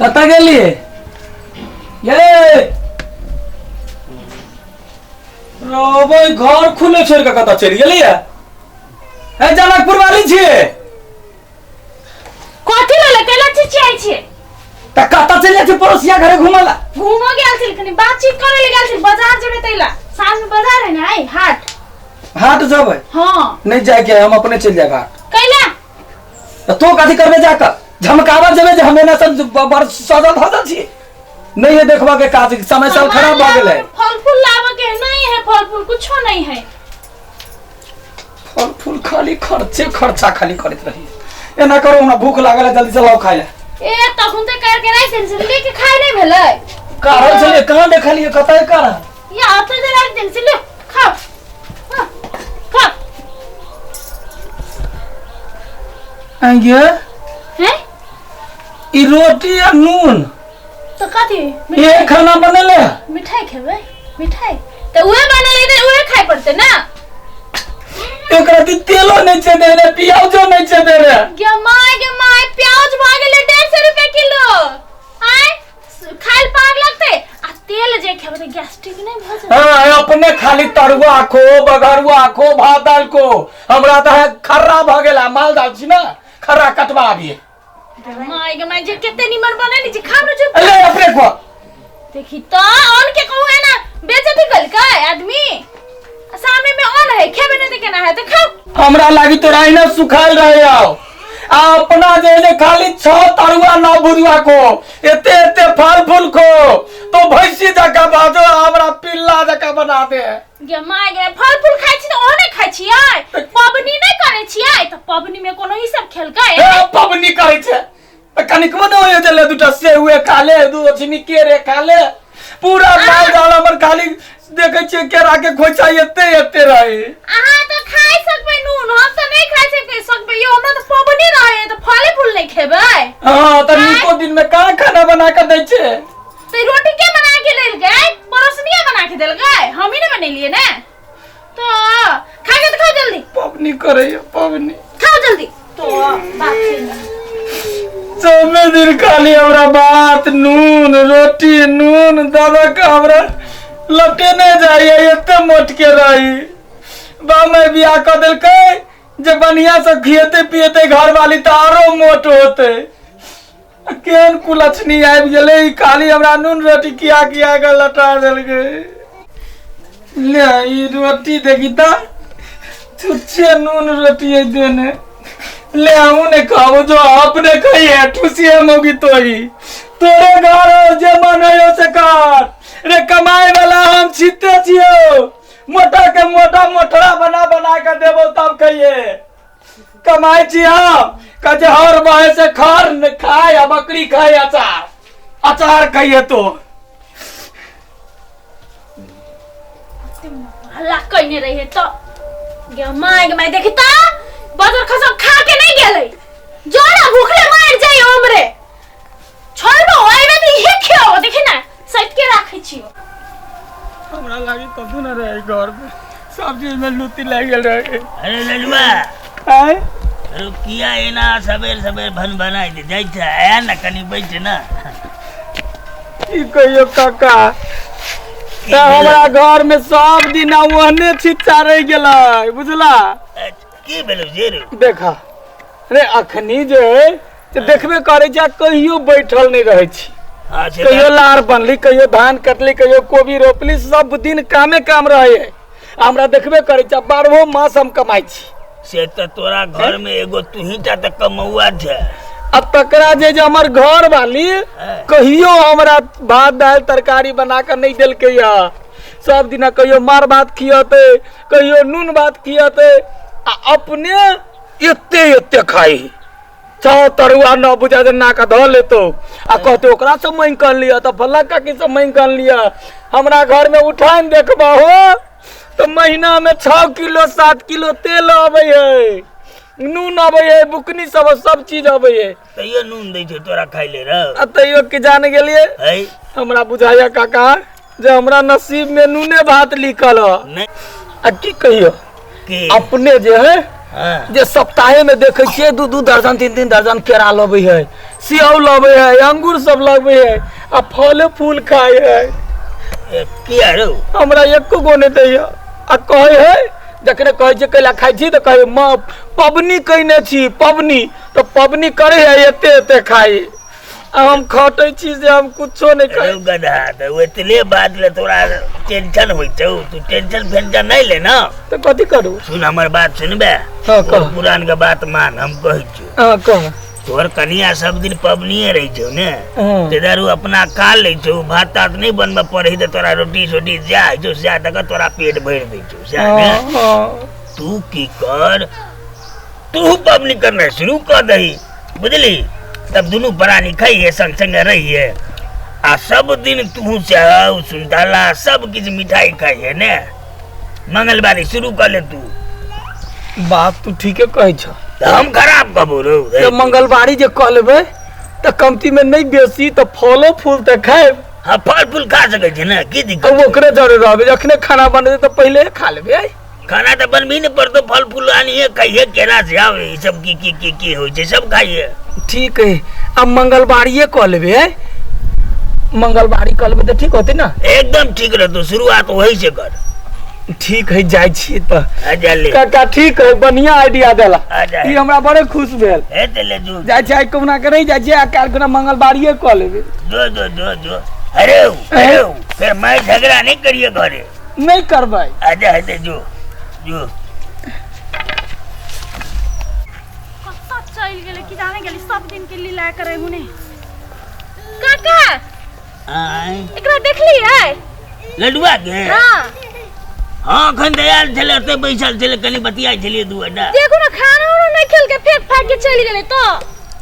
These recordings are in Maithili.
कतऽ गेलियै ये रोबै घर खुले छोड़ के कतऽ चलि गेलियै हे जनकपुर वाली छियै कथी भेलै केना चिचियाइ छियै तऽ कतऽ चलि जाइ छियै पड़ोसिया घरे घूमऽ ला घूमऽ गेल छल कनी बातचीत करे ले गेल छल बाजार जेबै तैला साँझ में बाजार है ने आइ हाट हाट जेबै हाँ नहि जायके है, हम अपने चलि जायब हाट कैला तऽ तू कथी करबे जाकऽ झमकाबऽ जेबै जे हम एना सब बड़ सजल धजल छी नहीं है देखबा के काज समय साल खराब भऽ गेलै फल फूल लाबऽ के है, नहीं है फल फूल कुछो नहीं है फल फूल खाली खर्चे खर्चा खाली करैत रही एना करो हमरा भूख लागल है जल्दी से लाओ खाइ ले ए तखन तऽ कर के राखि देने छलियै लेके खाइ नहि भेलै कारण छलियै कहाँ देखलियै कतऽ कारण या ओतऽ जे राखि देने छलियै खाउ हाँ, खाउ आँय हैं ई रोटी आ नून तऽ कथी ये खाना बनेले है? मिठाई खेबै मिठाई तऽ उहे बनेलै तऽ उहे खाइ पड़तै ने एकरा दी तेलो नहीं छे देने प्याजो नहीं छे देने गे my गे माय प्याज भऽ गेलै 150 रुपए किलो आय खाइल पार लगतै आ तेल जे खेबै तऽ गैस्ट्रिक नहि भऽ जेतै हाँ अपने खाली तरुआ खो बघरुआ खो भात दाल को हमरा तऽ है खर्रा भऽ गेला माल दाल छी ना खर्रा कटवा अभी my गे माय जे कते निमन बनेली छी खाउ ने चुप अरे अपने को देखी तो ऑन के कहू है ना बेइज्जती कलकै आदमी आ सामने में ऑन है खेबे नहीं तऽ केना है तऽ खाउ हमरा लागी तोरा ना सुखायल रहे आओ आ अपना जे है खाली छह तरुआ ना भुजुआ को एते एते फल फूल को तो भैंसी जका बाजो हमरा पिल्ला जका बना दे गे my गे फल फूल खाइ छी तऽ ओहो नहि खाइ छियै पबनी नहि करै छियै तऽ पबनी में कोनो ई सब खेलकै ए पबनी करै छै तऽ कनिकबो नहि होइए जे ले दूटा सेहुए खा ले दू चिनी केरे खा ले पूरा माल जाल हमर खाली देखै छियै केरा के खोइचा एते एते रहे अहाँ तऽ खाइ सकबै नून हम तऽ नहि खाइ सकबै सकबै यौ हमरा तऽ पबनी रहै तऽ फले फूल नहि खेबै हँ तऽ नीको दिन में कहाँ खाना बना कऽ दै छै तऽ रोटी के बना के देलकै पड़ोसनिया बना के देलकै हम ही ने बनेलियै ने तो खा के तो खाओ जल्दी पबनी करैया पबनी खाओ जल्दी तो बात छै ने। सबे दिन खाली हमरा भात नून रोटी नून दादा के हमरा लटेने जाइए एते मोट के रही बा मैं बियाह कऽ देलकै जे बढ़िया से खिएते पिएते घर वाली तऽ आरो मोट होते आ केहन कुलक्षणी आबि गेलै ई खाली हमरा नून रोटी किया किया के लटा देलकै ले ई रोटी देखी तऽ छुच्छे नून रोटी है देने ले हमू ने खाबो जो अपने कही है ठुसिए मौगी तोही तोरे घर हो जे मन हो से कर रे कमाए वाला हम छिते छियो मोटा के मोटा मोटरा बना बना के देबो तब कहिए कमाई छी हम कहै छै हर बहे से खर न खाय आ बकरी खाय अचार अचार खाइए तो हल्ला कइने रहिए तो गे my गे माय देखी त बजर खसो खा के नहीं गेलै जो ना भूखले मर जाई हमरे छोड़ दो आइबे त इहे खियाओ देखी ना सैत के राखै छियो हमरा लागे कतौ न रहे घर में सब चीज में लूटी लागि गेल रहे अरे ललुआ आय अरे किया एना सबेर सबेर भन बनाइ दे जाइ छै आया ना कनी बैठ ना की कहियो काका तऽ हमरा घर में सब दिन ओहने छिच्चा रहि गेलै बुझला की भेलौ जे रे देखा रे अखनी जे है से देखबे करै छी आ कहियो बैठल नहि रहै छी हाँ से कहियो लार बनली कहियो धान कटली कहियो कोबी रोपली सब दिन कामे काम रहे है आ हमरा देखबे करै छी आ बारहो मास हम कमाइ छी से तऽ तोरा घर में एगो तुही टा तऽ कमौआ छै आ तकरा जे जे हमर घर वाली कहियो हमरा भात दालि तरकारी बना कऽ नहि देलकै या सब दिना कहियो मार भात खियतै कहियो नून भात खियतै आ अपने एते एते खाइ छौ तरुआ न बुझा जे नाक धऽ लेतो आ कहते ओकरा से मांगि कऽ लिअ तऽ फल्ला काकी से मांगि कऽ लिअ हमरा घर में उठान देखबा हो तऽ महीना में 6 किलो 7 किलो तेल अबै है नून अबै है बुकनी सब सब चीज अबै है तैयो नून दै छै तोरा खाइ ले रह आ तैयो के जान गेलियै है हमरा बुझाइया काका जे हमरा नसीब में नूने भात लिखल ह नहि आ की कहियो के अपने जे है जे सप्ताहे में देखे छियै दू दू दर्जन तीन तीन दर्जन केरा लबै है, सेव लबै है, अंगूर सब लबै है आ फले फूल खाय है। किया रौ? हमरा एको गो नहि दैया आ कहै है, जखने कहै छै कैला खाइ छी तऽ कहै माँ पबनी कयने छी, पबनी तऽ पबनी करै है एते एते खाइ आ हम खटै छी से हम कुछो नहि खाइ। रौ गधा, तऽ एतने बात ले तोरा टेंशन होइ छौ? तू टेंशन फेंशन नहि ले ना। तऽ कथी करू? सुन, हमर बात सुनबे? हाँ, कह। पुरान के बात मान, हम कहै छियौ। हाँ, कह। तोहर कनिया सब दिन पबनिए रहै छौ ने? हाँ। ते दारू अपना खा लै छौ, भात तात नहि बनबऽ पड़ै तऽ तोरा रोटी सोटी जा होइ छौ सएह दऽ कऽ तोरा पेट भरि दै छौ, सएह ने? हाँ। तू की कर, तू पबनी करनाइ शुरू कऽ दही, बुझली? तब दुनू प्राणी खाइए, संग संगे रहिए आ सब दिन तू सेव सुनताला सब किछु मिठाई खाइए ने। मंगलवारी शुरू कऽ ले तू। बात तू ठीके कहै छ। तऽ हम खराब कहबो रौ? तऽ मंगलवारी जे कऽ लेबै तऽ कमती में नहि बेसी तऽ फलो फूल तऽ खायब। हाँ, फल फूल खा सकै छी ने, की दिक्कत? अब ओकरे जरे रहबै, जखने खाना बनेतै तऽ पहिले खा लेबै। खाना तऽ बनबही ने पड़तौ, फल फूल आनिए खाइए, केरा से ई सब की की की की होइ छै सब खाइए। ठीक है, अब मंगलवारिये कऽ लेबै। मंगलवारी कऽ लेबै तऽ ठीक होतै ना? एकदम ठीक रहतौ, शुरुआत वही से कर। ठीक है, जाइ छियै तऽ। आ ले काका, ठीक है, बढ़िया आइडिया देला। आ जा। ई हमरा बड़े खुश भेल। हे तऽ ले जो। जाइ छियै, आइ कहुना के रहि जाइ छियै आ काल्हि खुना मंगलवारिये कऽ लेबै। जो जो जो जो। अरे अरे, फिर मैं झगड़ा नहीं करिए घरे। नहि करबै। आ जा, हेतै, जो जो। कतऽ चलि गेलै कि जाने गेली, सब दिन के लीला करे हुने। काका, आँय? एकरा देखली है? लडुआ के? हाँ। हाँ, अखन तऽ आयल छलै, ओतै बैसल छलै, कनि बतियाइ छलियै दू अड्डा। देखू ने, खाना उना नहि खेलकै, फेंक फाक के चलि गेलै तऽ।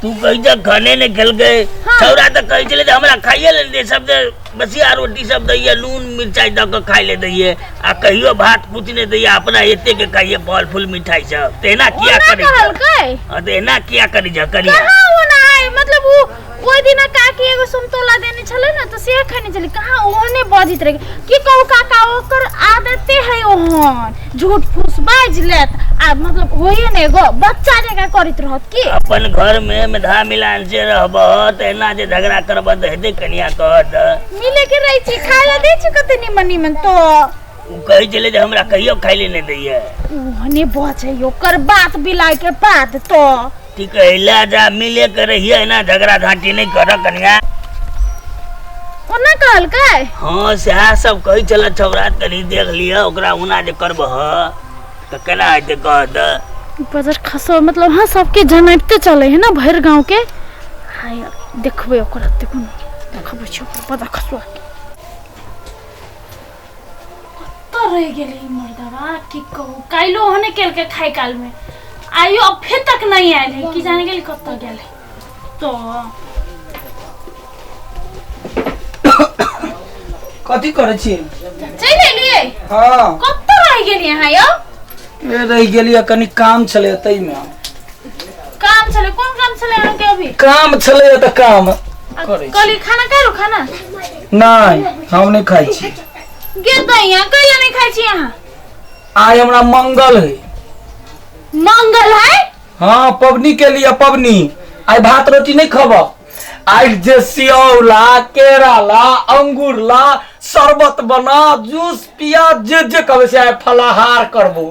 तू कहै छ खाने नहि खेलकै? हाँ। छौड़ा तऽ कहै छलै जे हमरा खाइए ले दे, सब जे बसिया रोटी सब दैये, नून मिरचाइ दऽ कऽ खाइ ले दैये आ कहियो भात कुछ नहि दैये, अपना एते के खाइए फल फूल मिठाई सब। तऽ एना किया ओना करै छ? कहलकै? हाँ, तऽ एना किया करै छ कनिया? कहाँ ओना है, मतलब उ ओहि दिना काकी एगो समतोला देने छलै ने तऽ से खेने छलै। कहाँ ओहने बजैत रहे, की कहू काका, ओकर आदते है ओहन, झूठ फूस बाजि लेत आ मतलब होइए ने एगो बच्चा जकाँ करैत रहत की। अपन घर में मेधा मिलान से रहबह तऽ एना जे झगड़ा करबह तऽ हेतै कनिया? कहत मिले के रहै छी, खाय ला दै छी कते निमन निमन तो। ओ कहै छलै जे हमरा कहियो खाइ ले नहि दैये। ओहने बजै, ओकर बात बिलाय के बाद तो। ठीक है, ले जा, मिले के रहिए, एना झगड़ा झांटी नहि कर कनिया। ओना कहलकै? हाँ, सएह सब कहै छलै छौड़ा, कनि देख लिअ ओकरा, ओना जे करबह तऽ केना हेतै कहत। बजर खसो, मतलब हाँ, सबके जनबिते चले है ना भरि गाँव के। हाय, देखबै ओकरा, देखू ने, देखबै छी ओकरा बजर खसुआ के। कतऽ रहि गेलै ई मर्दवा, की कहू, काल्हिो ओहने केलकै खाय काल में, आइयो अफे तक नहीं आयल है, की जाने गेली कतऽ गेल है तो। कथी करै छी? चलि एलियै? हाँ। कतऽ रहि गेलियै अहाँ यौ? ए, रहि गेलियै, कनि काम छलै ताहिमे। काम छलै? कोन काम छलै अहाँके अभी? काम छलै तऽ काम करै छी। कहली खाना खाउ खाना। नहि, हम नहि खाइ छी। गे दैया, कैला नहीं खाइ छी अहाँ? आइ हमरा मंगल है। मंगल है? हाँ, पबनी के लिए पबनी, आइ भात रोटी नहीं खब। आइ जे सियौला, केरा ला, अंगूर ला, शरबत बना, जूस पिया, जे जे कहबै से आइ फलाहार करबो।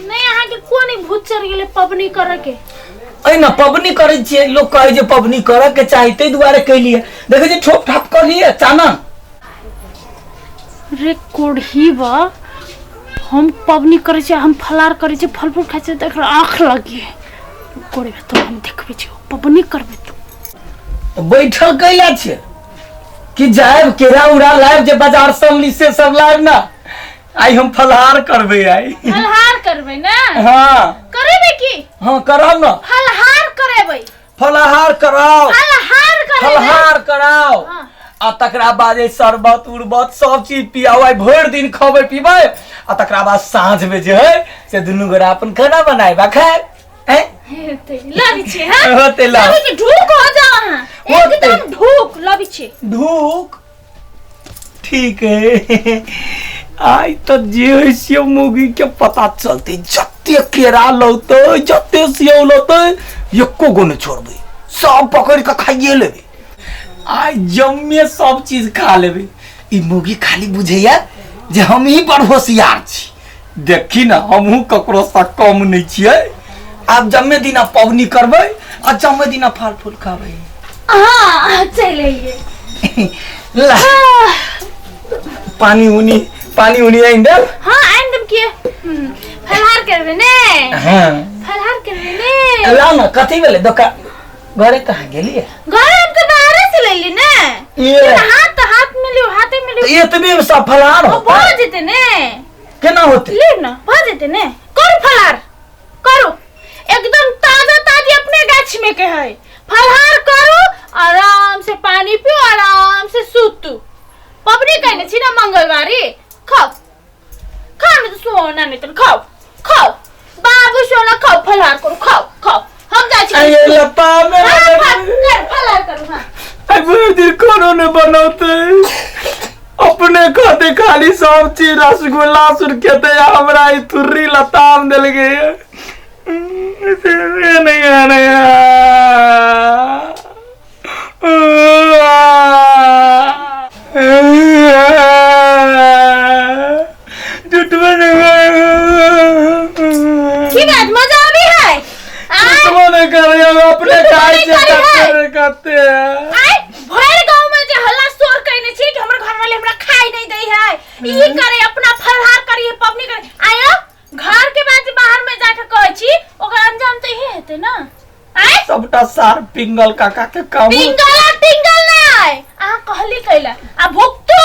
नहीं, अहाँके कोन ई भूत चढ़ गेलै पबनी करे के? एहि ने पबनी करै छियै, लोक कहै जे पबनी करऽ के चाही, ताहि दुआरे कैलियै। देखै छियै, ठोप ठाप कऽ लियै चानन। रे कोढ़ी बा, हम पबनी करै छियै, हम फलार करै छियै, फल फूल खाइ छियै तऽ एकरा आँख लगी कोढ़ी तो हम देखबै छियै, पबनी करबै तू। तऽ बैठल कैला छियै? कि जायब केरा उरा लायब, जे बाजार से अनली से सब लायब ना, आइ हम फलाहार करबै आइ। फलहार करबै ने? हाँ। करेबै की? हाँ, करब ना। फलहार करेबै? फलाहार कराओ। फलहार करेबै? फलाहार कराओ। हाँ। आ तकरा बाद जे शरबत उरबत सब चीज पियाओ, आइ भरि दिन खबै पीबै आ तकरा बाद साँझ में जे है से दुनू गोरा अपन खाना बनायब आ खायब। हैं? हेतै, लबै छियै, हाँ? होतै, लाउ। लबै छियै, ढूक हो जाओ अहाँ। होतै। एकदम ढूक, लबै छियै। ढूक ठीक है, आइ तऽ जे होइ से मौगी के पता चलते। जते केरा लौतै जते सेव लौतै एको गो नहि छोड़बै सब पकड़ि कऽ खाइए लेबै आइ जम्मे सब चीज खा लेबै ई मौगी खाली बुझैया जे हम ही बड़ होशियार छी देखी ने हमहूँ ककरोसँ कम नहि छियै आब जम्मे दिना पबनी करबै आ जम्मे दिना फल फूल खाबै हाँ चलि अइए ला पानी उनी पानी उनी आनि देब हाँ आनि देब किए फलहार करबै ने हाँ फलहार करबै ने लाउ ने कथी भेलै दोकान घरे कहाँ गेलियै घर हम तऽ बाहरे से लेली ने ये हाथ हाथ में लियो हाथे में लियो तऽ एतबे सब फलहार ओ होतै भऽ जेतै ने केना होतै लियो ने भऽ जेतै ने करू फलहार करू एकदम ताजा ताजी अपने गाछ में के है फलहार करू आराम से पानी पियो आराम से सुतू पबनी कहने छी ना मंगलवारी खाओ खाओ नहीं तो सोना नहीं तो खाओ खाओ बाबू सोना खाओ फलहार करू खाओ खाओ हम जाइ छी अरे लता में हाँ, कर फलहार करू हाँ आई भरि दिन कोनो ने बनौते अपने खाते खाली सब चीज रसगुल्ला सुरखेते आ हमरा ई तुर्री लताम देल गई नहीं आ की बात मजा आबी है आय अपने खाइ खाइ छै, छै करते हैं आय भरि गांव में जे हल्ला शोर कइने छी कि हमर घर वाले हमरा खाइ नहीं दै है ई करे अपना फलहार करी पबनी करे आयो घर के बाद जे बाहर में जाके कहै छी ओकर अंजाम तऽ इहे हेतै ना आय सबटा सार पिंगल काका के काम पिंगल आ टिंगल नै अहाँ कहली कैला आ भुगतू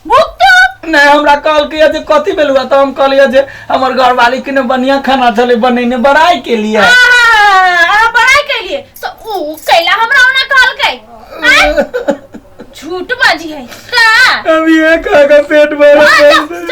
भुगतू नहीं हमरा कहलकै जे कथी भेल हुआ तऽ हम कहलियै जे हमर घरवाली के ने बढ़िया खाना छलै बनेने बड़ाई के लिए अहाँ बड़ाई कैलिए तऽ ऊ कैला हमरा ओना कहलकै आय झूठ बाजी है का अभी ये खा के पेट भर हाँ, तो